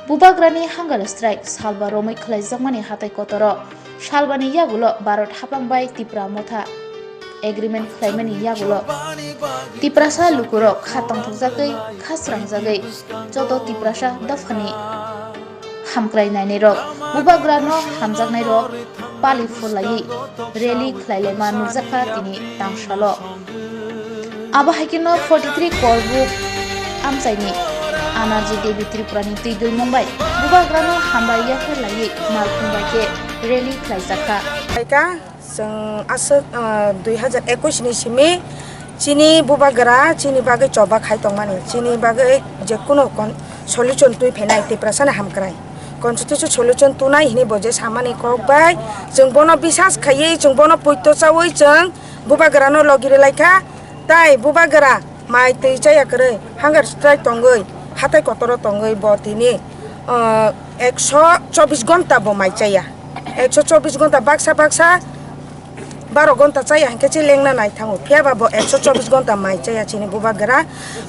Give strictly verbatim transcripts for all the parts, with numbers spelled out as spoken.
Bubagrani hunger strike salba romwi khlaijakmani hatai kotoro salbani yagulo Bharat haphang bai Tipra Motha agreement khlaimani yagulo Tiprasa lukurok kha tongthokjagwi, kha srangjagwi joto Tiprasa dophani hamkrai nainairok, Bubagrano hamjaknairok pali phurlaiwi rally khlailaima nukjakha tini tangsalo. Abo hai kheno forty three Korbuk amchaini Anarji Devi Tripurani twi dulmung bai Bubagrano hambai yapharlaiwi malkhung bai khe rally khlaijakha. Phaikha, chwng aswk, ah, dui hazar ekush ni simi chini Bubagra chini bagwi choba khai tongmani, chini bagwi jekunu kon-, solution twi phainai Tiprasani hamkrai. Constitution solution tunai hinwi bo je samani kok bai chwng bono bisas khaiwi, chwng bono poito chaui chwng Bubagrano logi rwlaikha. Tai Bubagra mai twi chaya kwrwi hunger strike tongwi hatai kotoro tongwi bo tini, ah, ekso chobbish gonta bo mai chaya. Ekso chobbish gonta baksa baksa baro gonta chaya hinkhe se lengna nai thango. Phiya ba bo ekso chobbish gonta mai chaya chini Bubagra.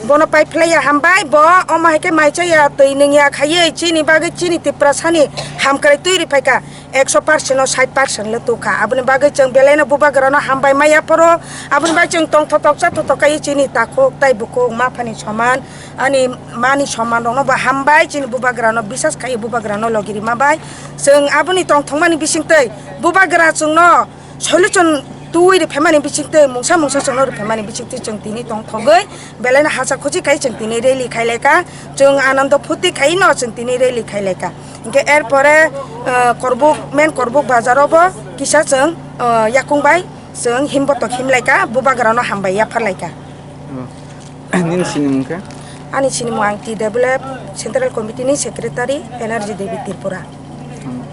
Bono pai phlaiya hambai bo, omo hai khe mai chaya twi nungya khaiwi chini bagwi chini Tiprasani hamkrai twi rw phaikha. Ekso percent no sait percent le tukha. Aboni bagwi chwng belaino Bubagrano hambai maya phoro. Aboni bagwi chwng tongthotok chathotok kaiwi chini takhuk tai bukhuk maphani soman, ani mani soman rokno bo hambai chini Bubagrano bisas khaiwi Bubagrano logi rima bai. Chwng aboni tongthokmani bisingtwi Bubagra chwngno solution twi rw phaimani bisingtwi, mungsa mungsa chwngno rw phaimani bisingtwi chwng tini tongthogwi belaino hacha khuchi khai chwng tini rally khailaikha. Chwng anando phuti khaino chwng tini rally khailaikha. Hinkhe er pore, ah, Korbuk, main Korbuk bazar o bo kisa chwng, ah, yakung bai chwng himbotok himlaikha, Bubagrano hambai yapharlaikha. Oh. Nini sinimung khe? Ani sinimung ang T W F Central Committee ni Secretary Energy Devi Tripura. Hmm.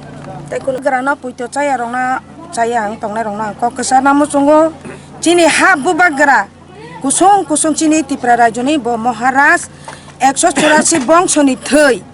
Tai kunu Bubagrano poito chaya rokno, chaya ang tongnai rokno ang kok kwchar namo chungo. Chini ha Bubagra kusung kusung chini Tripura rajyoni bo Maharaj ekso churasi bongsoni thwi.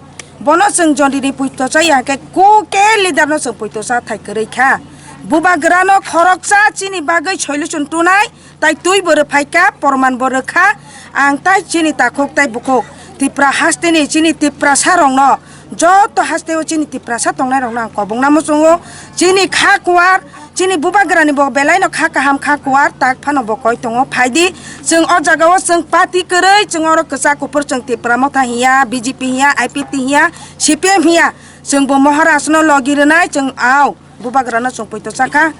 Bono chwng jodi ni poito chaya khe ku ke leader no chwng poito cha thai kwrwi kha. Bubagrano khoroksa chini bagwi solution tunai. Tai twi bo rwphai kha, porman bo rwkha. Ang tai chini takhuk tai bukhuk Tipra hasteni chini Tiprasa rokno, joto hasteo chini Tiprasa tongnai rokno ang kobongna muchungo. Chini kha kuar, chini Bubagrani bo belaino kha kaham kha kuar, tak phano bo koi tongo. Phaidi chwng o jagao chwng party kwrwi, chwng oro kwchak kuphur, chwng Tipra Motha hiya, B J P hiya, I P T hiya, C P M hiya, chwng bo Maharaj no logi rwnai, chwng ao. Bubagrano chwng poito chakha,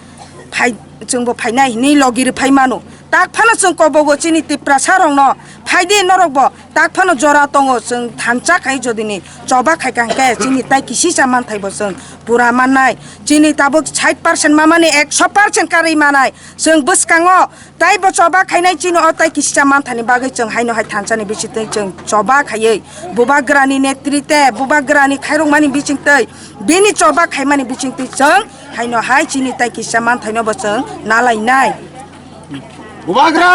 phai, chwngbo phainai hinwi logi rwphai mano. Tak phano chwng kobogo chini Tiprasa rokno, phaidi norokbo tak phano jora tongo, chwng thansa khai jodini choba khaikha hinkhe chini tai kisisa manthaibo chwng pura mannai. Chini tabuk sait percent mamani ekso percent karwi manai. Chwng bwskango Tei bo choba khainai chini o tai kisa manthani bagwi chwng haino hai thansa ni bisingtwi chwng choba khaiwi Bubagrani netrite, Bubagrani khairokmani bisingtwi, bini choba khaimani bisingtwi chwng haino hai chini tai kisa manthaino bo chwng nalainai. Bubagra!